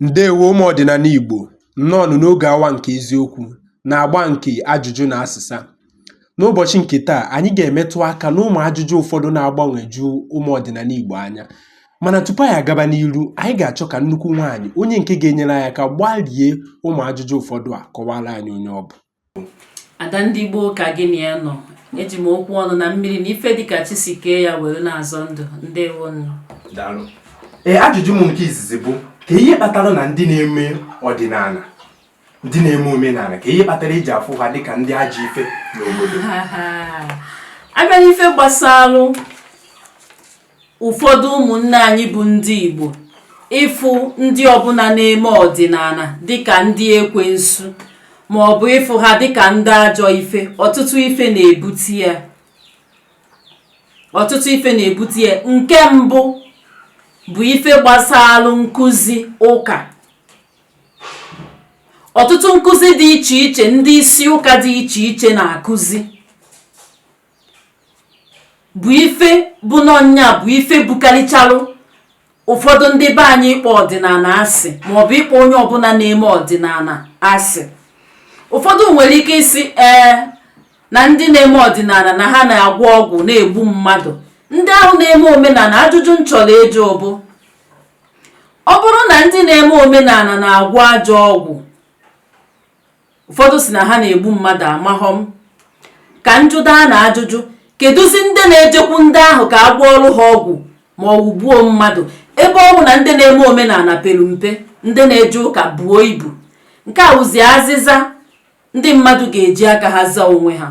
Ndewo ụmụ ọdịnala Igbo, nnọọnụ n'oge awa nke eziokwu na agba nke ajụjụ na asịsa. N'ụbọchị nke taa, anyị ga-emetụ aka n'ụmụ ajụjụ ụfọdụ na-agbagwoju ụmụ ọdịnala Igbo anya. Mana tupu anyị agaba n'iru, anyị ga-achọ ka nnukwu nwaanyị, onye nke ga-enyere anyị aka gbarie ụmụ ajụjụ ụfọdụ a kọwara anyị onye ọ bụ. Ada ndị gboo ka gị na ya nọ. Eji m okwu ọnụ na mmiri na ife dịka chi si kee ya were na-azọ ndụ. Ndewonụ. Daalụ. Ee, ajụjụ m nke izizi bụ ka ihe kpatara na ndị na-eme ọdịnala, ndị na-eme omenala, ka ihe kpatara eji afụ ha dịka ndị ajọ ife n'obodo. Abịa n'ife gbasalụ ụfọdụ ụmụnne anyị bụ ndị Igbo ịfụ ndị ọbụla na-eme ọdịnala dịka ndị ekwensu ma ọ bụ ịfụ ha dịka ndị ajọ ife, ọtụtụ ife na-ebute ya. Ọtụtụ ife na-ebute ya. Nke mbụ bụ ife gbasalụ nkụzi ụka. Ọtụtụ nkụzi dị iche iche ndị isi ụka dị iche iche na-akụzi bụ ife bụ n'ọnya bụ ife bukarịchalụ ụfọdụ ndị be anyị ịkpọ ọdịnala asị maọbụ ịkpọ onye ọbụla na-eme ọdịnala asị. Ụfọdụ nwere ike ịsị ee na ndị na-eme ọdịnala na ha na-agwọ ọgwụ na-egbu mmadụ. Ndị ahụ na-eme omenala, ajụjụ m chọrọ ịjụ bụ, ọ bụrụ na ndị na-eme omenala na-agwọ ajọ ọgwụ, ụfọdụ sị na ha na-egbu mmadụ, amaghọ m ka njụda na ajụjụ, kedụzi ndị na-ejekwu ndị ahụ ka a gwọọrụ ha ọgwụ ma ọ wụ gbuo mmadụ, ebe ọ bụ na ndị na-eme omenala pelu mpe, ndị na-eje ụka buo ibu? Nke a wụzi azịza ndị mmadụ ga-eji aka ha zaa onwe ha.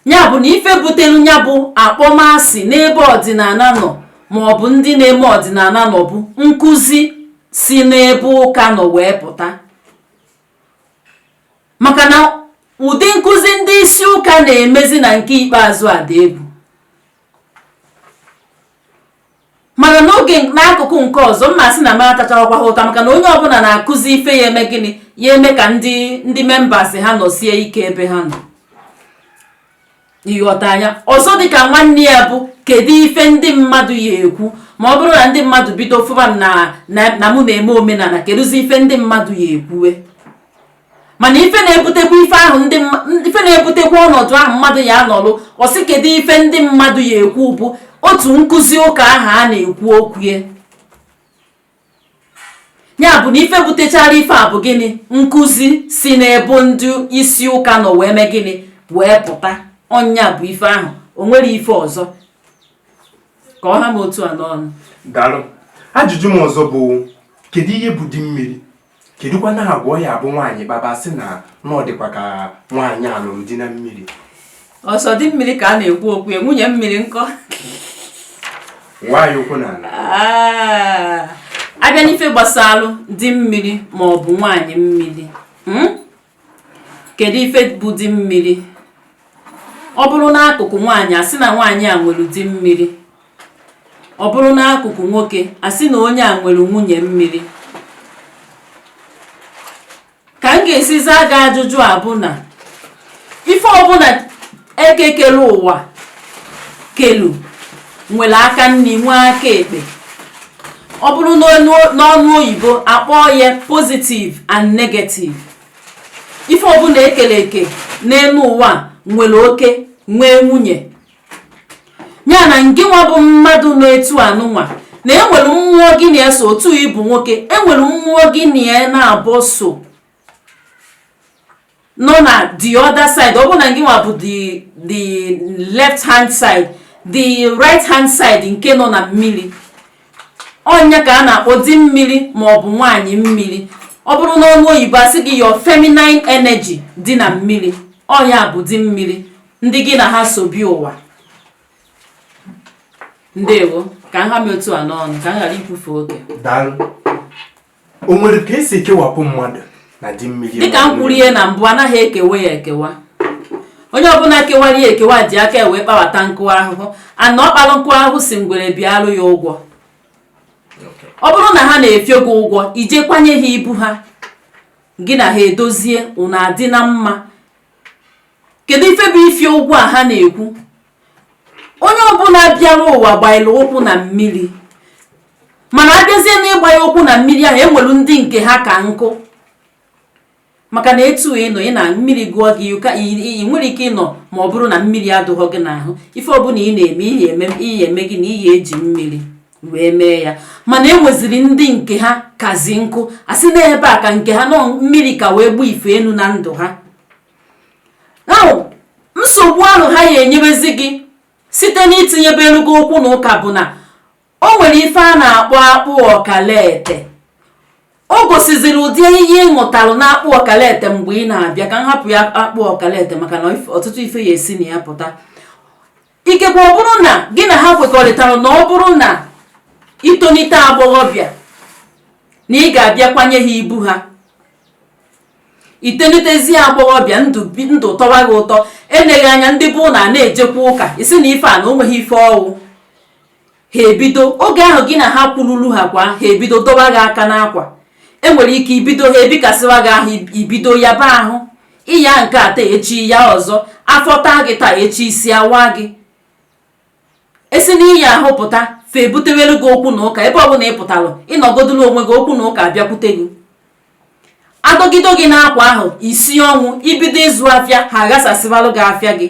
Ya bụ na ife butelu ya bụ akpọmasị n'ebe ọdịnala nọ ma ọ bụ ndị na-eme ọdịnala nọ bụ nkụzi si n'ebe ụka nọ wee pụta, maka na ụdị nkụzi ndị isi ụka na-emezi na nke ikpeazụ a dị egwu. Mana n'oge n'akụkụ nke ọzọ, mma sị na m atachakwa ha ụta, maka na onye ọbụla na-akụzi ife ya eme gịnị, ya eme ka ndị members ha nọsie ike ebe ha nọ. Ịghọta anya ọzọ dịka nwanne ya bụ, kedu ife ndị mmadụ ya ekwu ma ọ bụrụ na ndị mmadụ bido fụba m na mụ na-eme omenala? Kedụzi ife ndị mmadụ ya ekwuwe? Mana ife na-ebutekwa ife ahụ, ife na-ebutekwa ọnọdụ ahụ mmadụ ya anọlụ ọ sị kedu ife ndị mmadụ ya ekwu, bụ otu nkụzi ụka ahụ a na-ekwu okwu ya. Ya bụ na ife butechara ife a bụ gịnị? Nkụzi si n'ebe ndị isi ụka nọ wee mee gịnị, wee pụta. Ọnya bụ ife ahụ, o nwere ife ọzọ ka ọ ha m otu a n'ọnụ. Daalụ. Ajụjụ m ọzọ bụ, kedu ihe bụ di mmiri? Kedụkwa na agwa ya abụ nwaanyị kpaba sị na na ọ dịkwa ka nwaanyị a lụrụ di na mmiri? Ọsọ di mmiri ka a na-ekwu okwu ya, nwunye mmiri nkọ? Nwaanyị ụkwụ n'ala. Ah, abịa n'ife gbasalụ di mmiri ma ọ bụ nwaanyị mmiri, Kedu ife bụ di mmiri? Ọ bụrụ n'akụkụ nwaanyị, asị na nwaanyị a nwere di mmiri. Ọ bụrụ n'akụkụ nwoke, asị na onye a nwere nwunye mmiri. Ka m ga-esi zaa gị ajụjụ a bụ na ife ọbụla ekekere ụwa kelu nwere aka nri, nwee aka ekpe. Ọ bụrụ n'ọnụ oyibo, akpọọ ya positive and negative. Ife ọbụla ekere eke n'elu ụwa nwere oke, nwee nwunye ya. Na ngị nwa bụ mmadụ nọ etu anụnwa na enwere mmụọ gị na ya so. Otu ịbụ nwoke, enwere mmụọ gị na ya na-abọ so nọ na the other side. Ọ bụ na ngị nwa bụ the left hand side, the right hand side nke nọ na mmiri, ọnya ka a na-akpọ di mmiri ma ọ bụ nwaanyị mmiri. Ọ bụrụ n'ọnụ oyibo, asị gị your feminine energy dị na mmiri, ọnya bụ di mmiri, ndị gị na ha so bi ụwa. Ndewo, ka m ha m otu a n'ọnụ ka m ghara ikwufe oke. Daalụ. O nwere ka esi ekewapụ mmadụ na di mmiri? Dịka m kwuru ihe na mbụ, anaghị ekewa ya ekewa. Onye ọbụla kewara ya ekewa ji aka wee kpawata nkụ ahụhụ ana ọ kpalụ nkụ ahụhụ si ngwere bịarụ ya ụgwọ. Ọ bụrụ na ha na-efio gị ụgwọ, ije kwanye ha ibu ha, gị na ha edozie, unu adị na mma. Kedu ife bụ ifie ụgwọ a ha na-ekwu? Onye ọbụla bịara ụwa gbanyere ụkwụ na mmiri. Mana abịazie n'ịgba ya ụkwụ na mmiri ahụ, enwelu ndị nke ha ka nkụ, maka na etu ị nọ, ị na mmiri gụọ gị, ị nwere ike ịnọ ma ọ bụrụ na mmiri adụghọ gị n'ahụ. Ife ọbụla ị na-eme, ihe eme gị na ihe eji mmiri wee mee ya. Mana e nweziri ndị nke ha kazi nkụ, asị na ebe a ka nke ha nọ mmiri ka wee gbuo ife enu na ndụ ha. Ahụ nsogbu ahụ ha ya enyebezi gị site n'itinyebelu gị okwu na ụka bụ na o nwere ife a na-akpọ akpụ ọkalete. O gosiziri ụdị ihe ị ṅụtalụ na-akpụ ọkalete mgbe ị na-abịa. Ka m hapụ ya akpụ ọkalete, maka na ọtụtụ ife ya esi na ya pụta. Ikekwe ọ bụrụ na gị na ha kwekọrịtara na ọ bụrụ na itonite agbọghọbịa na ị ga-abịa kwanye ha ibu ha, itonitezie agbọghọbịa, ndụ tọwa gị ụtọ, eneghị anya ndị bụ na na-ejekwa ụka, isi na ife a na o nweghị ife ọwụ, ha ebido oge ahụ gị na ha kwurulu ha kwa, ha ebido dọwa gị aka n'akwa. Enwere ike ibido ha ebikasịwa gị ahụ, ibido yaba ahụ, ịya nke a taa, echi ya ọzọ, afọ taa gị taa, echi isi awa gị. Esi n'iyi ahụ pụta, fa ebutewelu gị okwu na ụka. Ebe ọbụla ị pụtalụ, ịnọgodulu onwe gị, okwu na ụka abịakwute gị, adọgido gị n'akwa ahụ, isi ọnwụ, ibido ịzụ afịa, ha aghasasịbalụ gị afịa gị.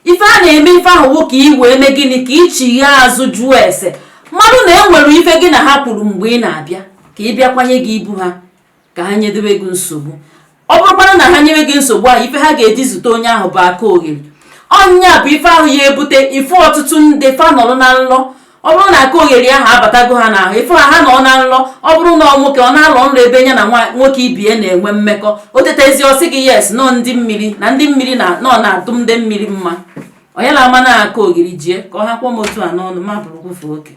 Ife a na-eme ife ahụ wụ ka ị wee mee gịnị? Ka ị chigha azụ, jụọ ese, mmadụ na enwere ife gị na ha kwuru mgbe ị na-abịa, ka ị bịa kwanye gị ibu ha, ka ha nyedobe gị nsogbu. Ọ bụrụkwanụ na ha nyewe gị nsogbu ahụ, ife ha ga-eji zute onye ahụ bụ aka ogheri. Ọnya bụ ife ahụ ya ebute ife ọtụtụ ndị fa nọrọ na nlọ. Ọ bụrụ na aka ogheri ahụ abatago ha n'ahụ, ife ha nọ na nlọ, ọ bụrụ na ọ nwoke, ọ na-alọ nlọ ebe ya na nwoke ibie na-enwe mmekọ, o tetezi, ọ sị gị yes, nọ ndị mmiri na ndị mmiri na nọ na-atụ ndị mmiri mma. Onye na-ama na aka ogheri jie ka ọ ha kwọ m otu a n'ọnụ ma bụrụ kwufe oke.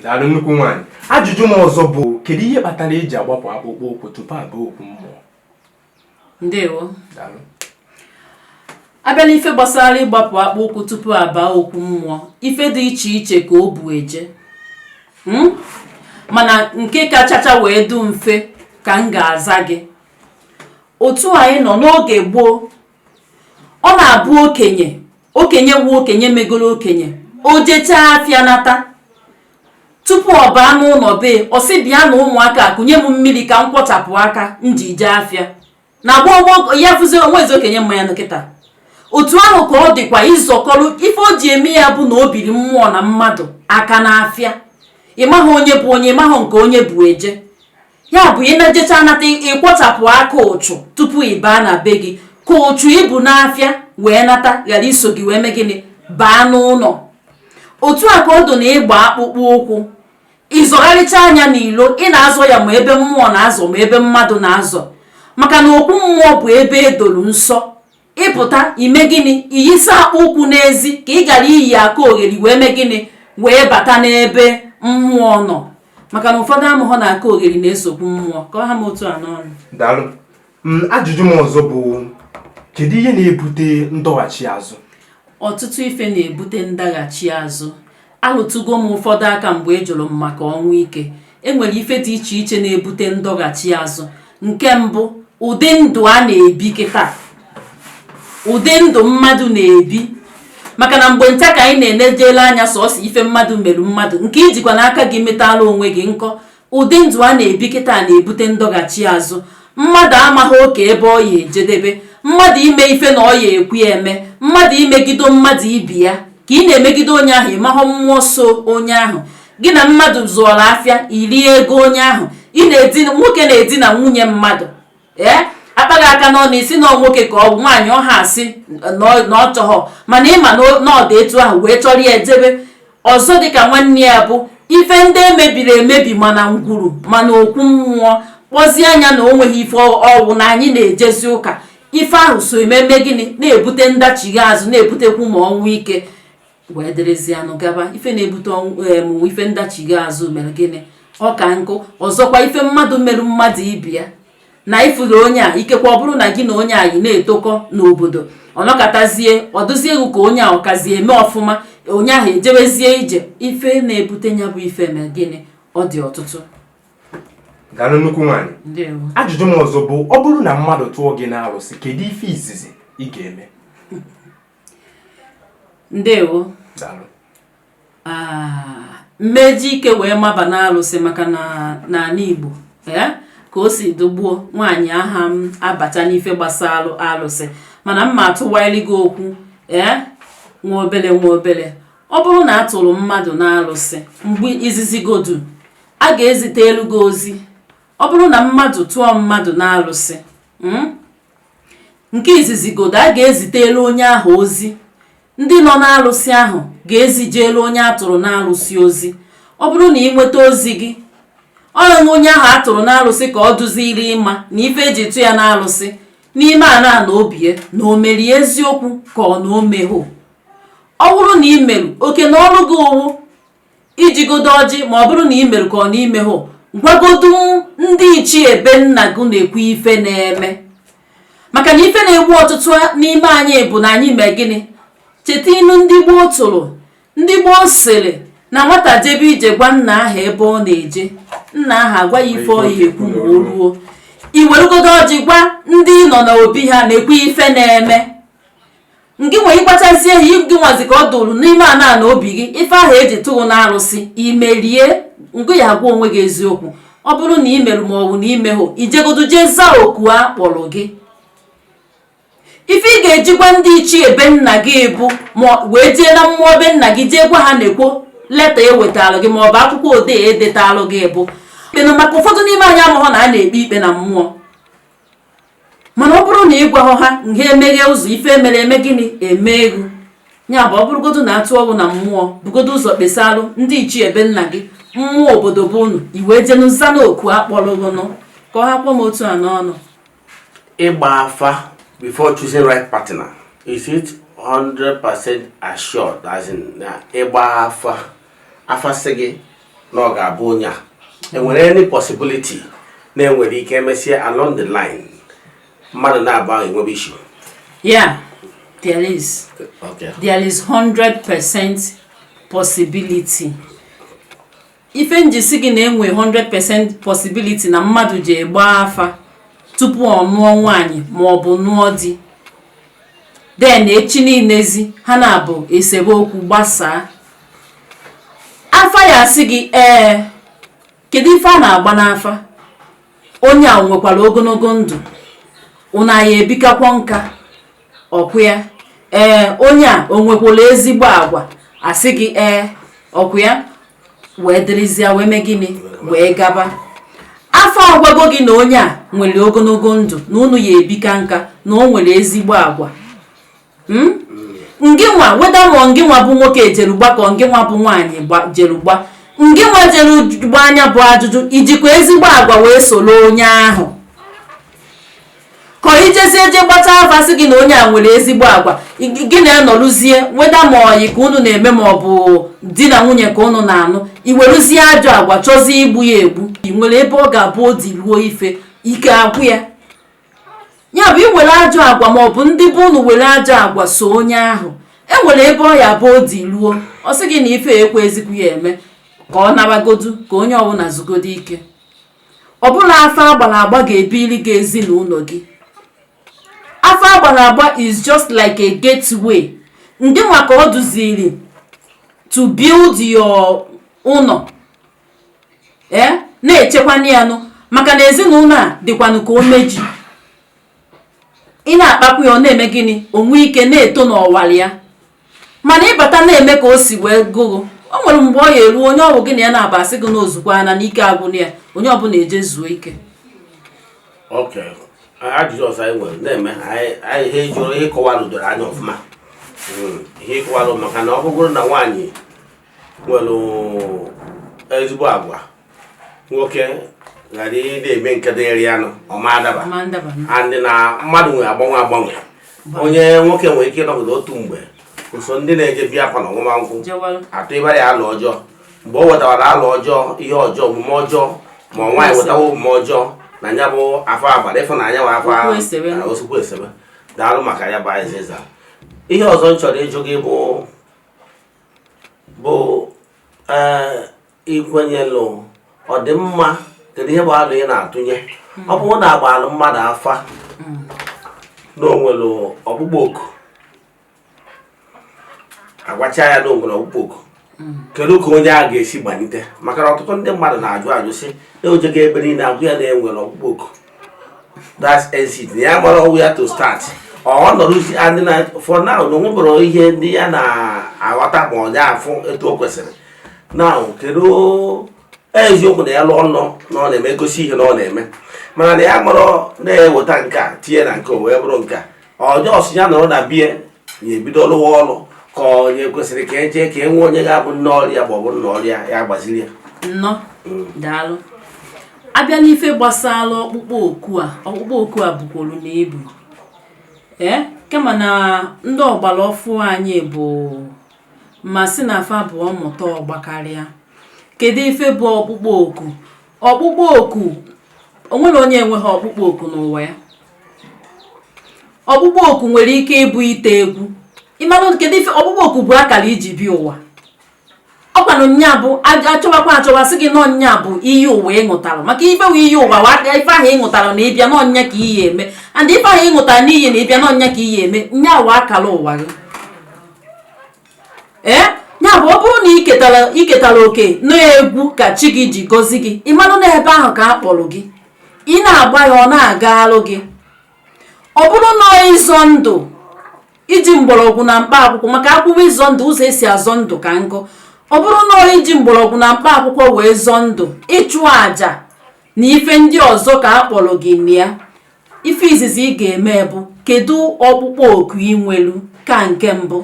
Daalụ, nnukwu nwaanyị. Ajụjụ m ọzọ bụ, kedu ihe kpatara eji agbapụ akpụkpọ ụkwụ tupu abaa okwu mmụọ? Ndewo. Abịa n'ife gbasara ịgbapụ akpụ ụkwụ tupu abaa okwu mmụọ, ife dị iche iche ka o bu eje, Mana nke kachacha wee du mfe ka m ga-aza gị. Otu anyị nọ n'oge gboo, ọ na-abụ okenye, okenye wu okenye, megoro okenye, o jechaa afịa nata, tupu ọ baa n'ụlọ be, ọ sị, "Bịa na ụmụaka, kụnye m mmiri ka m kwọchapụ aka m ji jee afịa." Na gboo gboo ya fụzi onwezi okenye mmanya nkịta. Otu ahụ ka ọ dịkwa ịzọkọrọ ife o ji eme ya bụ na o biri mmụọ na mmadụ aka n'afịa. Ịmaghị onye bụ onye, ịmaghị nke onye bụ eje. Ya bụ, ị na-ejecha nata, ịkwọchapụ aka ụchụ tupu ị baa na be gị, ka ụchụ ibu n'afịa wee nata ghara iso gị wee mee gịnị? Baa n'ụlọ. Otu a ka ọ dị na ịgba akpụkpọ ụkwụ, ịzọgharịcha anya n'ilo, ị na-azọ ya ma ebe mmụọ na-azọ ma ebe mmadụ na-azọ, maka na okwu mmụọ bụ ebe edolu nsọ. Ịpụta ime gịnị? Iyisi akpụ ụkwụ n'ezi, ka ị gara iyi aka ogheri wee mee gịnị? Wee bata n'ebe mmụọ nọ, maka na ụfọdụ amụghọ na aka ogheri na-esokwu mmụọ. Ka ọ ha m otu a n'ọnụ. Daalụ. Ajụjụ m ọzọ bụ, kedu ihe na-ebute ndọghachi azụ? Ọtụtụ ife na-ebute ndaghachi azụ. Alụtụgo m ụfọdụ aka mgbe ị jụrụ m maka ọnwụ ike. Enwere ife dị iche iche na-ebute ndọghachi azụ. Nke mbụ, ụdị ndụ a na-ebi kịta, ụdị ndụ mmadụ na-ebi, maka na mgbe nta ka anyị na-enejela anya sọọsọ ife mmadụ merụ mmadụ, nke ijikwa n'aka gị metala onwe gị nkọ. Ụdị ndụ a na-ebi kịta na-ebute ndọghachi azụ. Mmadụ amaghị oke ebe ọ ya ejedebe, mmadụ ime ife na ọ ya ekwu eme, mmadụ imegide mmadụ ibi ya. Ka ị na-emegide onye ahụ, ịmahụ mmụọ so onye ahụ. Gị na mmadụ zụọrọ afịa, irie ego onye ahụ. Ị na-edina, nwoke na-edina nwunye mmadụ, ee, akpaghị aka n'ọnụ, isi na nwoke ka ọ bụ nwaanyị, ọha asị na ọ chọghọ, mana ịma na ọ dị etu ahụ wee chọrọ ya edebe. Ọzọ dịka nwanne ya bụ ife ndị emebiri emebi, mana ngwuru, mana okwu mmụọ kpọzie anya na o nweghị ife ọwụ na anyị na-ejezi ụka. Ife ahụ so ememe gịnị na-ebute ndachigha azụ, na-ebutekwu ma ọnwụ ike wee dịrịzie anụ gaba. Ife na-ebute ọnwụ, ife ndachigha azụ mere gịnị? Ọ ka nkụ. Ọzọkwa, ife mmadụ merụ mmadụ ibi ya na ifuru onye a, ikekwe ọ bụrụ na gị na onye a yi na-etokọ n'obodo, ọ nọkọtazie, ọ dụzie egwu ka onye a ọkazie eme ọfụma, onye ahụ ejewezie ije. Ife na-ebute ya bụ ife mere gịnị? Ọ dị ọtụtụ. Daalụ, nnukwu nwaanyị. Ndewo. Ajụjụ m ọzọ bụ, ọ bụrụ na mmadụ tụọ gị n'arụsị, kedu ife izizi ị ga-eme? Ndewo. Daalụ. Ah, M ma-eji ike wee maba n'alụsị maka na n'ala Igbo ee ka o si dogbuo nwaanyị aha m abata n'ife gbasalụ alụsị, mana m ma atụwaili gị okwu ee nwa obele nwa obele. Ọ bụrụ na a tụrụ mmadụ n'alụsị, mgbe izizi godu a ga-ezite elu gị ozi. Ọ bụrụ na mmadụ tụọ mmadụ n'alụsị, nke izizi godu a ga-ezite elu onye ahụ ozi. Ndị nọ n'alụsị ahụ ga-ezijelu onye a tụrụ n'alụsị ozi. Ọ bụrụ na ị nweta ozi gị, ọ onye ahụ a tụrụ n'alụsị ka ọ duziri ịma na ife eji tụ ya n'alụsị n'ime ana na obie na o merie eziokwu ka ọ na o mehụ. Ọ bụrụ na ị merụ oke na ọrụ gị owu ijigodo ọjị, ma ọ bụrụ na ị merụ ka ọ na imehụ, gwagodu ndị ichie be nna gị na-ekwu ife na-eme. Maka na ife na-egbu ọtụtụ n'ime anyị bụ na anyị mee gịnị? Cheta inu ndị gboo tụrụ. Ndị gboo sịrị na nwata jebe ije gwa nna ahụ ebe ọ na-eje, nna ahụ agwa ya ife ọ ya ekwu ma o ruo. I weregodo ọjị gwa ndị nọ n'obi ha na-ekwu ife na-eme ngị nwe, ịgbachazie ya gị nwazi ka ọ dụrụ n'ime ana na obi gị ife ahụ eji tụrụ n'arụsị imerie ngụ ya agwa onwe gị eziokwu. Ọ bụrụ na ị merụ ma ọ bụ na imehụ, ijegodu jee zaa oku a kpọrọ gị. Ife ị ga-ejikwa ndị ichie be nna gị bụ ma wee jee na mmụọ be nna gị jee gwa ha na-ekwo leta ewetalụ gị ma ọ bụ akwụkwọ odee edetalụ gị bụ ikpe. Maka ụfọdụ n'ime anyị amaghọ na a na-ekpe ikpe na mmụọ. Mana ọ bụrụ na ị gwahụ ha nha emeghe ụzọ ife emere eme gịnị eme ego ya bụ ọ bụrụgodu na atụ ọgwụ na mmụọ, bugodo ụzọ kpesalụ ndị ichie be nna gị, mmụọ obodo bụ unu, i wee jenu zana oku akpọrọgụnụ ka ọ ha kwọ m otu a n'ọnụ. Ịgba afa before choosing right partner, is it 100% assured, as in na ịgba afa, afa sị gị na ọ ga-abụ onye a, enwere any possibility na enwere ike emesịa along the line mmadụ na-abụ ahụ enwebe issue? Yeah, there is. There is 100% possibility. Ife njisi gị na-enwe 100% possibility na mmadụ ji gbaa afa tupu ọ nụọ nwaanyị ma ọ bụ nụọ di, then echi niilezi ha na-abụ esemokwu gbasaa, afa ya asị gị ee. Kedu ife a na-agba n'afa? Onye a nwekwara ogologo ndụ, ụna ya ebikakwa nka ọkwụ ya? Ee. Onye a o nwekwara ezigbo agwa? Asị gị ee, ọkwụ ya. Wee dịrịzịa wee mee gịnị? Wee gaba. Afọ agwago gị na onye a nwere ogologo ndụ, na unu ya ebika nka, na o nwere ezigbo agwa. Ngị nwa weda ma ngị nwa bụ nwoke ejerugba ka ngị nwa bụ nwaanyị jerugba, ngị nwa jere gba anya bụ ajụjụ: ijikwa ezigbo agwa wee soro onye ahụ, ka ijezie je gbata afa sị gị na onye a nwere ezigbo agwa, gị na-anọrụzie weda ma ọyị ka unu na-eme ma ọ bụ di na nwunye ka unu na-anụ, iweruzie ajọ agwa chọzie igbu ya egbu? Ị nwere ebe ọ ga-abụ o dị ruo ife ike agwụ ya. Ya bụ iwere ajọ agwa ma ọ bụ ndị bụ unu were ajọ agwa so onye ahụ, e nwere ebe ọ ya bụ o dị ruo, ọ sị gị na ife ekwe ezikwu ya eme, ka ọ nabagodu, ka onye ọbụla zugodo ike. Ọ bụla afa agbara agba ga-ebili gị ezinụlọ gị. Afa agbara agba is just like a gateway ndị nwa ka ọ duziri to build your ụlọ ee na-echekwana ya nụ, maka na ezinụlọ a dịkwanụ ka omeji. Ị na-akpakwu ya, ọ na-eme gịnị? Onwe ike na-eto n'ọwara ya. Mana ịbata na-eme ka o si wee gụrụ, o nwere mgbe ọ ya eru onye ọbụ gị na ya na-aba asị gị na ozukwa na n'ike agwụna ya, onye ọbụla eje zuo ike. Ok, ajụjụ ọzọ anyị nwere na-eme anyị ihe jụrụ, ihe kọwalụ doro anya ọfụma. Ihe kọwalụ maka na ọ bụrụ na nwaanyị nwere ezigbo agwa, nwoke ghara ị na-eme nke dịrị ya nụ, ọ ma adaba. Ma ndaba. And na mmadụ nwere agbanwe agbanwe. Onye nwoke nwere ike ịnọgide otu mgbe ụso ndị na-eje bịa akwa na ọnwụma nkwụ jewalụ atụ ịbara ya alụ ọjọọ. Mgbe o wetawara alụ ọjọọ, ihe ọjọọ, omume ọjọọ, ma ọ nwaanyị wetawa omume ọjọọ na ya bụ afọ agbara ịfụnanya wa afọ. Okwu esebe. Na osikwu esebe. Daalụ maka ya bụ azịza. Ihe ọzọ m chọrọ ịjụ gị bụ ikwenyelụ ọdịmma, kedu ihe bụ alụ ị na-atụnye ọ bụrụ na agbalụ mmadụ afa na o nwere ọkpụkpọ oku, agwacha ya na o nwere ọkpụkpọ oku? Kedu ka onye a ga-esi gbanite? Maka na ọtụtụ ndị mmadụ na-ajụ ajụ sị na ojego ebe niile, agwụ ya na-enwere ọkpụkpọ oku, that's exit, na ya mara where to start. Ọ nọrụzi and na for now na onwebere ihe ndị ya na-aghọta ma ọ na-afụ etu o kwesịrị. Now, kedu eziokwu na ya lụọ nọ na ọ na-eme egosi ihe na ọ na-eme, mana na ya mara na-eweta nke a tinye na nke o wee bụrụ nke a ọjọọ si ya nọrọ na bie ya ebido lụwa ọrụ, ka onye kwesịrị ka eje ka e nwee onye ga-abụ nne ọrịa ma ọ bụ nna ọrịa ya gbaziri ya? Nnọọ, daalụ. Abịa n'ife gbasara ọkpụkpọ oku a, ọkpụkpọ oku a bukwuru na ebu ee, kama na ndị ọgbara ọfụ anyị bụ ma sị na fa bụ ọmụta ọgbakarịa. Kedu ife bụ ọkpụkpọ oku? Ọkpụkpọ oku, onwere onye enweghị ọkpụkpọ oku n'ụwa ya. Ọkpụkpọ oku nwere ike ịbụ ite egwu. Ịmanụ kedu ife ọkpụkpọ oku bụ? Akara iji bịa ụwa. Ọkwanụ nya bụ achọwakwa achọwa sị gị nọ nya bụ iyi ụwa ị ṅụtara, maka ife wụ iyi ụwa wa ife ahụ ị ṅụtara na ịbịa n'ọnya ka iyi eme, and ife ahụ ị ṅụtara n'iyi na ịbịa n'ọnya ka iyi eme, nya wụ akara ụwa gị. Ee, ya bụ, ọ bụrụ na ị ketara oke na-egwu ka chi gị ji gọzi gị, ị marụ na ebe ahụ ka a kpọrọ gị, ị na-agba ya, ọ na-aga alụ gị. Ọ bụrụ na ịzọ ndụ iji mgbọrọgwụ na mkpa akwụkwọ, maka akwụkwọ ịzọ ndụ, ụzọ esi azọ ndụ ka nkụ, ọ bụrụ na iji mgbọrọgwụ na mkpa akwụkwọ wee zọọ ndụ, ịchụ àjà na ife ndị ọzọ ka a kpọrọ gị na ya, ife izizi ị ga-eme bụ, kedu ọkpụkpọ oku ị nwelu? Ka nke mbụ,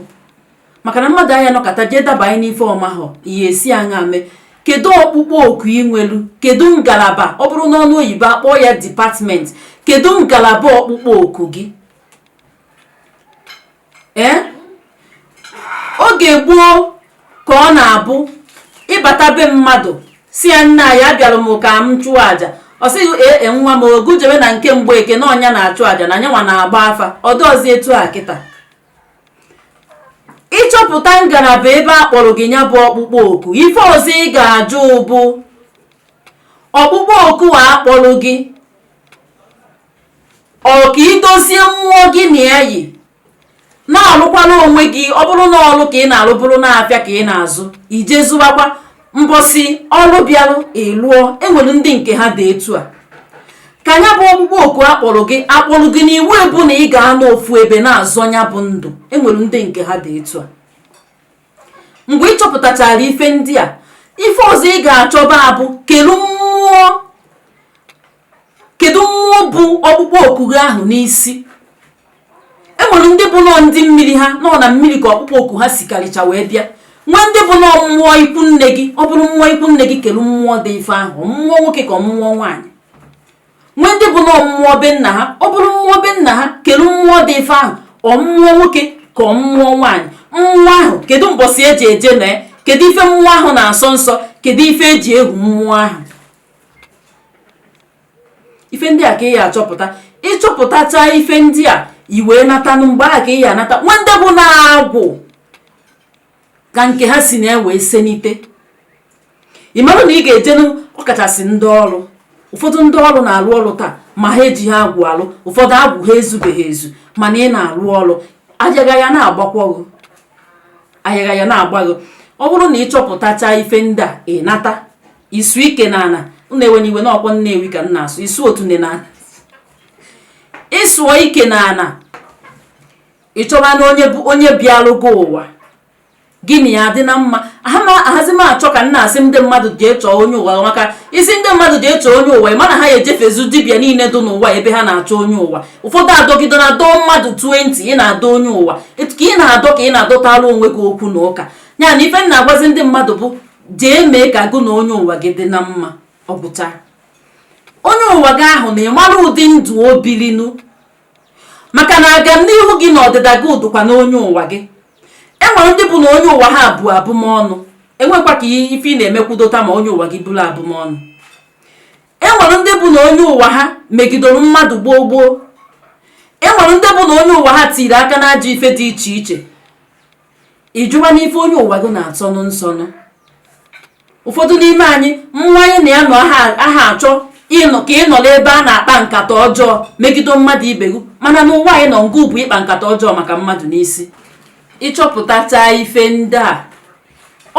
maka na mmadụ anya nọkọta jee dabanye n'ife ọmahọ ihe esi aṅa mee. Kedu ọkpụkpọ oku ị nwelu? Kedu ngalaba? Ọ bụrụ n'ọnụ oyibo, akpọọ ya department. Kedu ngalaba ọkpụkpọ oku gị? Ee, oge gboo ka ọ na-abụ ịbata be mmadụ si ya, "Nna ya, abịara m ka m chụọ àjà." Ọ sịghị, "Ee, nwa m, ogu jebe na nke Mgbeke na ọnya na-achụ àjà na nyanwa na-agba afa." Ọdọzi etu a kịta. Ịchọpụta ngalaba ebe a kpọrọ gị, ya bụ ọkpụkpọ oku, ife ọzọ ị ga-ajụ bụ, ọkpụkpọ oku a akpọrọ gị, ọ ka idozie mmụọ gị na ya yi na-alụkwala onwe gị? Ọ bụrụ na ọlụ ka ị na-alụ, bụrụ na-afịa ka ị na-azụ, ije zụwakwa mbọsị ọlụ bịalụ ịlụọ. Enwere ndị nke ha dị etu a. Ka ya bụ ọkpụkpọ oku akpọrọ gị, akpọrọ gị n'iwu ebu na ị ga-anọ ofu ebe na-azọ ya bụ ndụ. Enwere ndị nke ha dị etu a. Mgbe ị chọpụtachara ife ndị a, ife ọzọ ị ga-achọba abụ, kedu mmụọ, kedu mmụọ bụ ọkpụkpọ oku gị ahụ n'isi? Enwere ndị bụ nọọ ndị mmiri, ha nọ na mmiri ka ọkpụkpọ oku ha sikarịcha wee bịa. Nwee ndị bụ nọọ mmụọ ikwu nne gị. Ọ bụrụ mmụọ ikwu nne gị, kelu mmụọ dị ife ahụ, mmụọ nwoke ka mmụọ nwaanyị. Nwee ndị bụ nọọ mmụọ be nna ha. Ọ bụrụ mmụọ be nna ha, kelu mmụọ dị ife ahụ, ọ mmụọ nwoke ka ọ mmụọ nwaanyị. Mmụọ ahụ, kedu mbọsị eji eje na ya? Kedu ife mmụọ ahụ na-asọ nsọ? Kedu ife eji egwu mmụọ ahụ? Ife ndị a ka ị ya achọpụta. Ịchọpụtacha ife ndị a, i wee natanụ. Mgbe ahụ ka ị ya anata. Nwe ndị bụ na-agwụ ka nke ha si na-ewe senite. Ị mara na ị ga-ejenu, ọkachasị ndị ọrụ. Ụfọdụ ndị ọrụ na-arụ ọrụ taa ma ha ejighị agwụ alụ. Ụfọdụ agwụ ha ezubeghị ezu, mana ị na-arụ ọrụ, ayaga ya na-agbakwa gị, ayaga ya na-agba gị. Ọ bụrụ na ị chọpụtacha ife ndị a, ị nata isu ike na ana unu. Ewe n'iwe n'ọkwọ Nnewi ka m na-asụ isu otu na ịsụọ ike na ana, ị chọba na onye bụ onye bịalụgo ụwa gị na ya dị na mma. Ahazi m achọ ka m na-asị ndị mmadụ jee chọọ onye ụwa, maka isi ndị mmadụ jee chọọ onye ụwa, ị ma na ha ejefezu dibịa niile dị n'ụwa ebe ha na-achọ onye ụwa. Ụfọdụ adọgido na dọọ mmadụ 20. Ị na-adọ onye ụwa, etu ka ị na-adọ ka ị na-adọtara onwe gị okwu na ụka ya. Na ife m na-agwazi ndị mmadụ bụ, jee mee ka gụ na onye ụwa gị dị na mma. Ọ gwụcha onye ụwa gị ahụ na ịmara ụdị ndụ o bilinu, maka na agamnihu gị na ọdịda gị dụkwa na onye ụwa gị. Enwere ndị bụ na onye ụwa ha bụ abụmọnụ, enwekwa ka ife ị na-emekwudota ma onye ụwa gị bụrụ abụmọnụ. Enwere ndị bụ na onye ụwa ha megidere mmadụ gboo gboo. Enwere ndị bụ na onye ụwa ha tiri aka n'ajọ ife dị iche iche. Ịjụwa n'ife onye ụwa gị na-atọnụ nsọnụ. Ụfọdụ n'ime anyị, mmụọ anyị na ya nọ aha achọ ịnọ ka ị nọ n'ebe a na-akpa nkata ọjọọ megide mmadụ ibe gị, mana n'ụwa anyị nọ, ngụ bụ ịkpa nkata ọjọọ maka mmadụ n'isi. Ịchọpụtacha ife ndị a,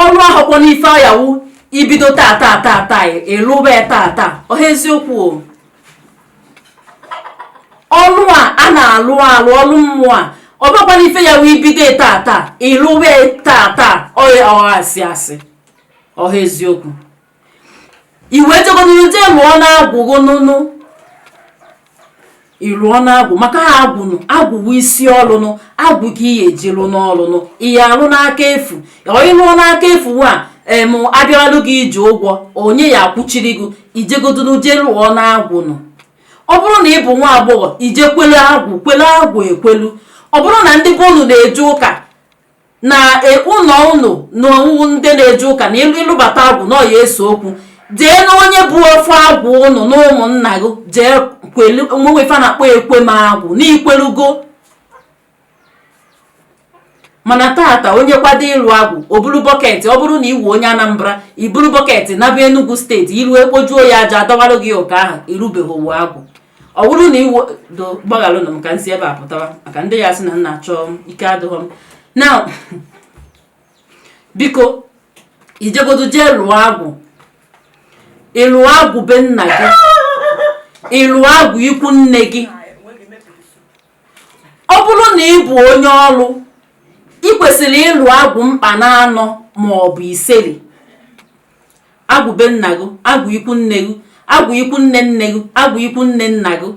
Ọlụ ahụkwọ n'ife ọ ya-awụ i bido taa taa taa taa, ị lụba ya taa taa. Ọha eziokwu o, ọlụ a a na-alụ alụ, ọlụ mmụọ a, ọ bụrọkwa n'ife ya wụ i bido taa taa, ị lụba ya taa taa. Ọha asị asị, ọha eziokwu. I wee jegoduru jee lụọ n'agwụ gụ nụnụ, ị lụọ n'agwụ, maka ha agwụnụ, agwụ bụ isi ọlụnụ. Agwụ ka ị ya-eji lụ n'ọlụnụ, ị ya alụ n'aka efu. Ọ ị lụọ n'aka efu nwa em abịawalụ gị iji ụgwọ, onye ya akwụchiri gị? I jegoduru jee lụọ n'agwụnụ. Ọ bụrụ na ị bụ nwa agbọghọ, i je kwelu agwụ, kwelu agwụ ekwelu. Ọ bụrụ na ndị be unu na-eje ụka na ụlọ unu na ọwụwụ ndị na-eje ụka na ị lụbata agwụ na ọ ya-ese okwu, jee na onye bụ ofu agwụ unu na ụmụnna gị jee kwelu. Nwewe ife a na-akpọ ekwe m agwụ na i kwelugo. Mana tata, onye kwado ịlụ agwụ, o buru bucket. Ọ bụrụ na ị wụ onye Anambra, i buru bucket naba Enugu State, iru ekpojuo ya aja, adọwalụ gị ụka ahụ, irubeghị owu agwụ. Ọ bụrụ na iwu do, gbaghalụnụ m ka m si ebe a pụtawa, maka ndị ya sị na m na-achọ ike adịghọ m na. Biko, i jegodu jee lụọ agwụ. Ị lụọ agwụ be nna gị, ị lụọ agwụ ikwu nne gị. Ọ bụrụ na ị bụ onye ọlụ, ị kwesịrị ịlụ agwụ mkpa na anọ ma ọ bụ iseli. Agwụ be nna gị, agwụ ikwu nne gị, agwụ ikwu nne nne gị, agwụ ikwu nne nna gị.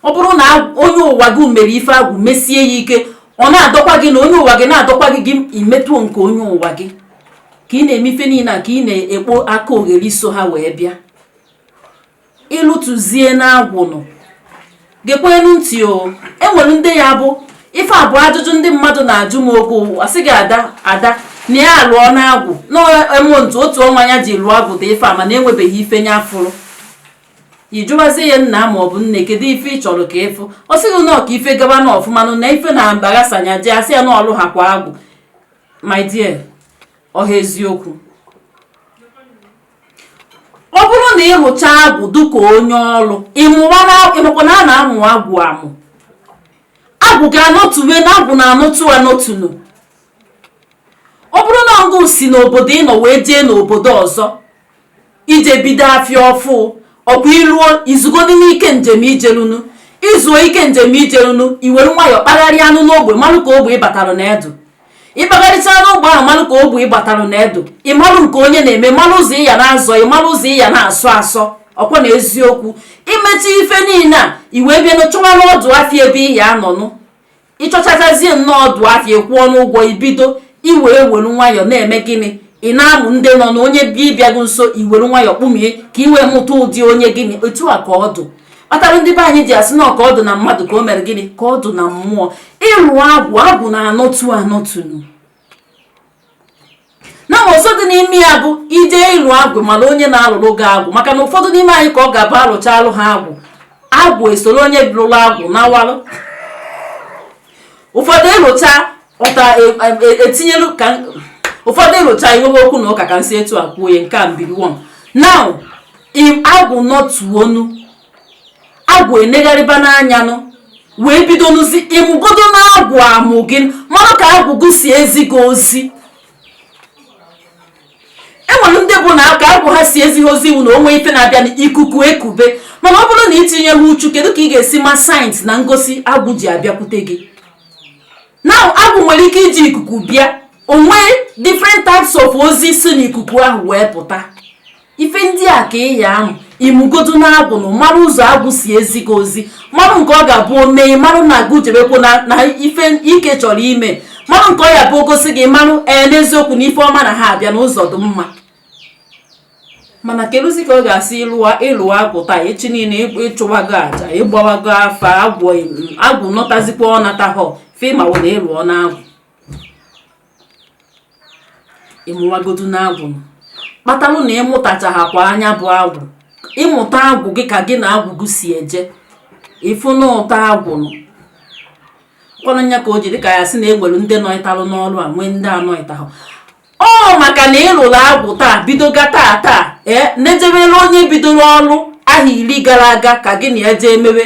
Ọ bụrụ na onye ụwa gị mere ife agwụ mesie ya ike, ọ na-adọkwa gị na onye ụwa gị na-adọkwa gị, gị imetụo nke onye ụwa gị. Ka ị na-eme ife niile a, ka ị na-ekpo aka oghere so ha wee bịa. Ị lụtụzie n'agwụnụ, gekwenu ntị o. Enwere ndị ya bụ ife a bụ ajụjụ ndị mmadụ na-ajụ m oge ụwa, sị gị, ada ada, na ya alụọ n'agwụ n'emụntụ otu ọnwa ya ji lụọ agwụ dị ife a, mana enwebeghị ife nya fụrụ. Ị jụwazie ya, nna ma ọ bụ nne, kedu ife ị chọrọ ka ịfụ? Ọ sị gị nọọ ka ife gaba na ọfụmanụ, na ife na mbaghasanya ji asị ya na ọlụ ha kwa agwụ. My dear, ọha eziokwu, ọ bụrụ na ị rụchaa agwụ dịka onye ọrụ, ịmụkwa na a na-amụ agwụ amụ. Agwụ ga-anọtuwe na agwụ na-anọtu anọtunu. Ọ bụrụ na ngụ si n'obodo ị nọ wee jee n'obodo ọzọ ije bido afịa ọfụ, ọkwa iluo izugodu n'ike njem ijelunu, izuo ike njem ijelunu, iwere nwayọọ kpagharịa anụ n'ogbe, malụ ka ogbe ịbatara na edu. Ịkpagharịcha n'ogbe ahụ, malụ ka ogbe ịbatara na edu, ịmalụ nke onye na-eme, malụ ụzọ ị ya na-azọ, ịmalụ ụzọ ị ya na-asọ asọ. Ọkwa na eziokwu, imechi ife niile a, i wee bịa chọwara ọdụ afịa ebe ị ya anọnụ. Ịchọchachazie nnọọ ọdụ afịa, ịkwụọ n'ụgwọ, ibido, i wee were nwayọọ na-eme gịnị? Ị na-amụ ndị nọ na onye bịa ịbịago nso, i were nwayọọ kpumie ka ị wee mụta ụdị onye gịnị. Otu a ka ọdụ kpatara ndị be anyị ji asị na ọka ọdụ na mmadụ ka o mere gịnị, ka ọdụ na mmụọ. Ịlụ agwụ, agwụ na-anọtu anọtunu na ọzọ dị n'ime ya bụ ije ịlụ agwụ, mana onye na-alụrụ gị agwụ, maka na ụfọdụ n'ime anyị ka ọ ga-abụ alụcha alụ ha agwụ, agwụ esoro onye lụrụ agwụ nawalụ. Ụfọdụ ịlụcha ọta etinyelu ka ụfọdụ ịlụcha iwewe okwu na ụka ka nsị etu a kwuo ya nke a mbiri won. Now, agwụ nọtuonu, agwụ enegharịba n'anyanụ wee bido nụzi. Ịmụgodo na agwụ amụ gị, mara ka agwụ gị si ezi gị ozi. Enwere ndị bụ na ka agwụ ha si ezi ha ozi iwu na onwe ife na-abịa n'ikuku ekube. Mana ọ bụrụ na itinye ha uchu, kedu ka ị ga-esi ma signs na ngosi agwụ ji abịakwute gị? Na agwụ nwere ike iji ikuku bịa, onwe different types of ozi si n'ikuku ahụ wee pụta. Ife ndị a ka ị ya amụ. Ịmụgodu na agwụ na mara ụzọ agwụ si ezi gị ozi, marụ nke ọ ga-abụ omee, marụ na agụ jebekwo na ife ike chọrọ ime, marụ nke ọ ya bụ ogosi gị, marụ ee n'eziokwu na ife ọma na ha abịa n'ụzọ dị mma. Mana keduzi ka ọ ga-asị ịlụwa ịlụwa agwụ taa, echi niile ịchụwago aja, ịgbawago afa, agwụ agwụ nọtazikwa, ọ natahọ fe ma na ịlụọ na agwụ? Ịmụwagodu n'agwụ kpatalụ na ịmụtachaghakwa anya bụ agwụ. Ịmụta agwụ gị ka gị na agwụ gị si eje, ịfụ na ụtọ agwụ nọ kwanụ nya ka o ji dịka ya sị na enwere ndị nọ ịtalụ n'ọrụ a, nwee ndị anọ ịtahụ ọ. Maka na ịlụrụ agwụ taa, bidoga taa taa, ee, nejebela onye bidoro ọrụ aha 10 gara aga ka gị na ya jee mewe,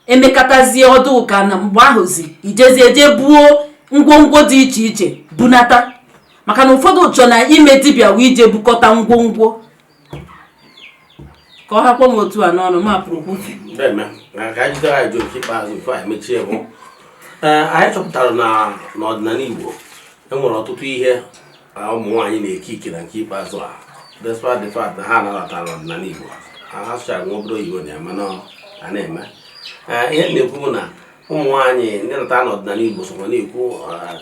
emekatazie ọdụ ụka na mgbe ahụzi ijezie jee buo ngwongwo dị iche iche bunata. Maka na ụfọdụ chọ na ime dibịa wee ije bukọta ngwongwo ka ọ hakwa m otu a n'ọnụ ma pụrụ kwufe. Ka anyị jidere anyị nke ikpeazụ before anyị mechie bụ ee anyị chọpụtara na n'ọdịnala Igbo enwere ọtụtụ ihe ụmụ nwaanyị na-eke ike na nke ikpeazụ a, despite the fact na ha anabatara n'ọdịnala Igbo, ha sụchara nwa obere oyibo na ya, mana a na-eme. Ihe m na-ekwu bụ na ụmụ nwaanyị ndị nata n'ọdịnala Igbo sokwa na-ekwu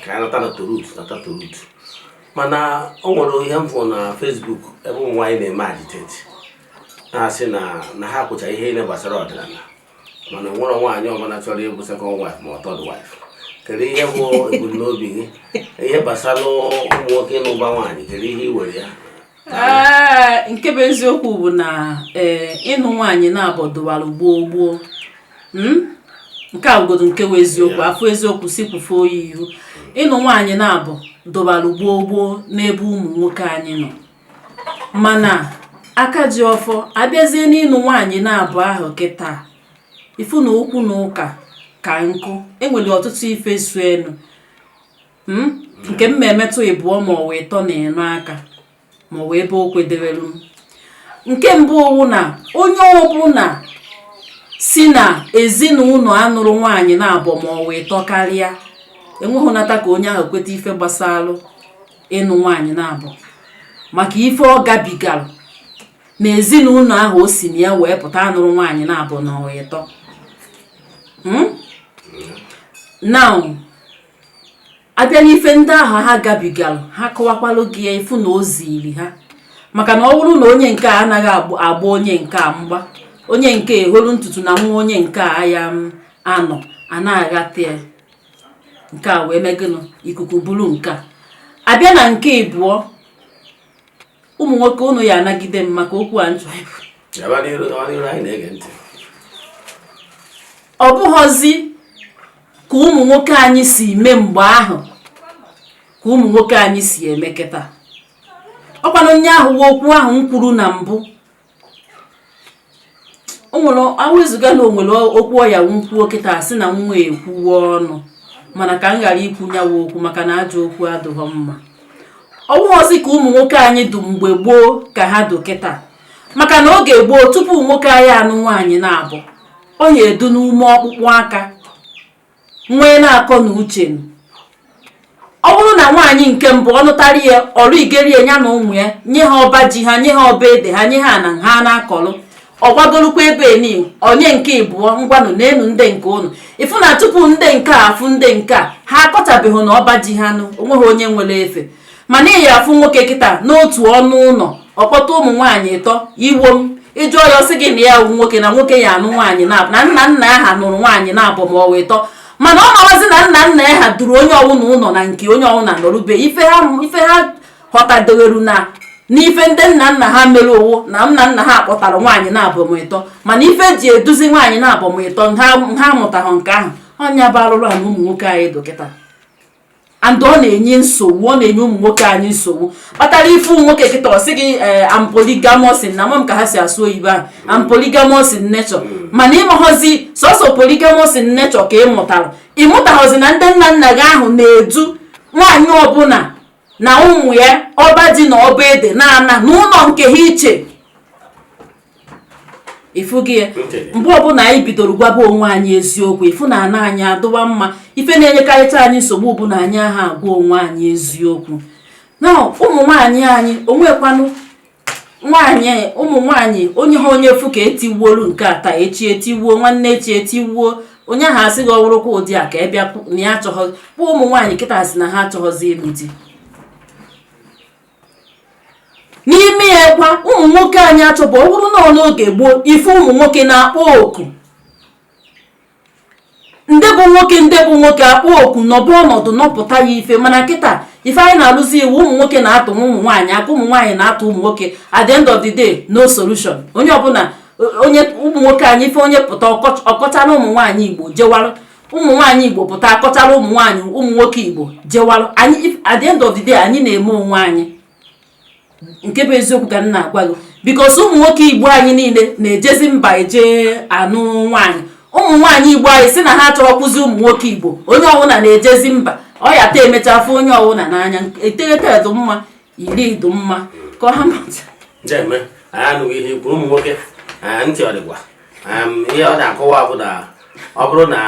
ka anyị nata na to root, nata to root, mana o nwere ihe m fụrụ na Facebook ebe ụmụ nwaanyị na-eme agitate, na-asị na ha kwụchara ihe niile gbasara ọdịnala, mana nwere nwaanyị ọbụla chọrọ ịbụ second wife ma ọ third wife. Kedu ihe bụ ebumnobi gị ihe gbasara ụmụ nwoke ịnụ ụba nwaanyị? Kedu ihe i were ya? Ee, nke bụ eziokwu bụ na ee, ịnụ nwaanyị na-abọ dụwara gboo gboo. Nke a bụgodu nke bụ eziokwu. Afọ eziokwu si kwufe oyi ihu. Ịnụ nwaanyị na-abọ dụwara gboo gboo n'ebe ụmụ nwoke anyị nọ, mana aka ji ọfọ abịazie n'ịnụ nwaanyị na-abụ ahụ kịta, ifu na okwu na ụka ka nkụ. Enwere ọtụtụ ife su enu nke m ma emetụ ịbụọ ma ọ wee ịtọ na ịnọ aka ma ọ wee ebe o kwedewelu m. Nke mbụ owu na onye ọbụla si na ezinụlọ anụrụ nwaanyị na-abọ ma ọ wee tọ karịa, enweghịnata ka onye ahụ kweta ife gbasalụ ịnụ nwaanyị na-abọ, maka ife ọ gabigara na ezinụlọ ahụ o si na ya wee pụta anụrụ nwaanyị na-abọ na ọ ịtọ. Now, abịa n'ife ndị ahụ ha gabigara, ha kọwakwalụ gị ya, ifu na o ziri ha, maka na ọ bụrụ na onye nke a anaghị agba onye nke a mgba, onye nke eholu ntutu na nwa onye nke a ya m anọ a na-aghata ya, nke a wee megịnụ ikuku buru nke a. Abịa na nke ịbụọ, ụmụ nwoke, unu ya anagide m maka okwu a nchọ ikwu. Gaba n'iru, gaba n'iru, anyị na-ege ntị. Ọ bụghọzi ka ụmụ nwoke anyị si mee mgbe ahụ ka ụmụ nwoke anyị si eme kịta. Ọkwanụ nye ahụ okwu ahụ m kwuru na mbụ, o nwere awụzụga na o nwere okwu ọya nkwuo kịta sị na nwa ekwuwe ọnụ, mana ka m ghara ikwu nyawa okwu, maka na ajọ okwu adịghọ mma. Ọ bụghọzi ka ụmụ nwoke anyị dụ mgbe gboo ka ha dụ kịta, maka na oge gboo, tupu nwoke anyị anụ nwaanyị na-abụ, ọ ya edu n'ume ọkpụkpụ aka nwee na-akọ na uche. Ọ bụrụ na nwaanyị nke mbụ ọ nụtara ya ọrụ igeri ya na ụmụ ya, nye ha ọba ji ha, nye ha ọba ede ha, nye ha na ha na-akọlụ, ọ gbagolukwa ebe ni onye nke ịbụọ, ngwanụ n'elu ndị nke ụnụ, ịfụ na tupu ndị nke a afụ ndị nke a, ha akọtabeghị na ọba ji ha nụ, onweghị onye nwere efe. Mana ị ya afụ nwoke kịta n'otu ọnụ ụlọ, ọkpọta ụmụ nwaanyị ịtọ iwo m. Ịjụọ ya, ọsị gị na ya wụ nwoke, na nwoke ya anụ nwaanyị na nna nna ya ha nụrụ nwaanyị na-abụ ma ọ wee tọ, mana ọ mawazi na nna nna ya ha duru onye ọwụna ụlọ na nke onye ọwụna nọrube. Ife ha ghọtadoweru na n'ife ndị nna nna ha mere owu na nna nna ha kpọtara nwaanyị na-abụ ma ịtọ, mana ife eji eduzi nwaanyị na-abụ ma ịtọ, ha amụtaghị nke ahụ. Ọnya bụ arụrụ a na ụmụ nwoke anyị dụ kịta, and ọ na-enye nsogbu, ọ na-enye ụmụ nwoke anyị nsogbu, kpatara ife ụmụ nwoke kịta, ọ sị gị, ee, am polygamous in, na m ka ha si asụ oyibo ahụ, am polygamous in nature. Mana ịmaghọzi sọsọ polygamous in nature ka ị mụtara, ịmụtaghọzi na ndị nna nna gị ahụ na-edu nwaanyị ọbụla na ụmụ ya ọba ji na ọba ede na-ana n'ụlọ nke ha iche. Ịfụ gị ya, mgbe ọbụla anyị bidoro gwaba onwe anyị eziokwu, ịfụ na ana anyị adụwa mma. Ife na-enyekarịcha anyị nsogbu bụ na anyị aha agwa onwe anyị eziokwu na ụmụ nwaanyị anyị onwekwanụ nwaanyị, ụmụ nwaanyị onye ha onye fụ ka etiwuolu nke a taa, echi etiwuo, nwanne echi etiwuo, onye ahụ asị gị ọwụrụkwa ụdị a ka ị bịa na ya achọghọ kpụ. Ụmụ nwaanyị kịta sị na ha achọghọzi ịlụ di. N'ime ya kwa, ụmụ nwoke anyị achọbụ. Ọ bụrụ na n'oge gboo, ife ụmụ nwoke na-akpọ oku, ndị bụ nwoke, ndị bụ nwoke akpọ oku nọbụ ọnọdụ nọpụta ya ife. Mana kịta, ife anyị na-alụzi iwu, ụmụ nwoke na-atụ ụmụ nwaanyị aka, ụmụ nwaanyị na-atụ ụmụ nwoke. At the end of the day, no solution. Onye ọbụla, onye ụmụ nwoke anyị, ife onye pụta ọkọchara ụmụ nwaanyị Igbo jewarụ, ụmụ nwaanyị Igbo pụta akọchara ụmụ nwaanyị, ụmụ nwoke Igbo jewarụ. Anyị, at the end of the day, anyị na-eme onwe anyị. Nke bụ eziokwu ka m na-agwa gị, because ụmụ nwoke Igbo anyị niile na-ejezi mba eje anụ nwaanyị. Ụmụ nwaanyị Igbo anyị si na ha achọrọkwụzi ụmụ nwoke Igbo. Onye ọbụla na-ejezi mba. Ọ ya ta emecha afụ onye ọwụna n'anya. 9 dị mma, 10 dị mma, ka ọ ha mata. Ndeeme, anyị anụghị ihe i kwuru. Ụmụ nwoke, ntị ọ dịkwa? Ihe ọ na-akọwa bụ na ọ bụrụ na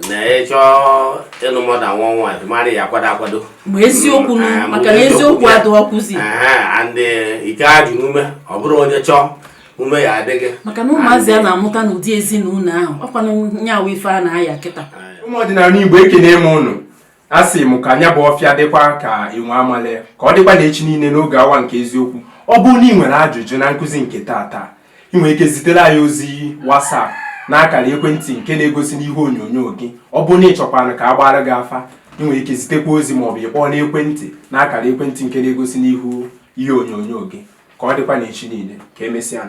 na ị chọọ ịnụ more than one wife, mara ya akwado akwado. Ma eziokwu nụ, maka na eziokwu adịghịkwuzi. And ike ajụ n'ume, ọ bụrụ onye chọọ ume ya adịghị. Maka na ụmụazị a na-amụta n'ụdị ezinụlọ ahụ, ọkwanụ nya wụ ife a na-aya kịta. Ụmụ ọdịnala Igbo, ekene m ụnụ. Asị m ka nya bụ ọfịa dịkwa ka enwe amale, ka ọ dịkwa na echi niile n'oge awa nke eziokwu. Ọ bụrụ na ị nwere ajụjụ na nkụzi nke taata, ị nwere ike zitere anyị ozi WhatsApp n'akara ekwentị nke na-egosi n'ihe onyonyo gị. Ọ bụrụ na ị chọkwara ka a gbara gị afa, ị nwere ike zitekwa ozi maọbụ ị kpọọ n'ekwentị n'akara ekwentị nke na-egosi n'ihu ihe onyonyo gị. Ka ọ dịkwa na echi niile. Ka emesịa.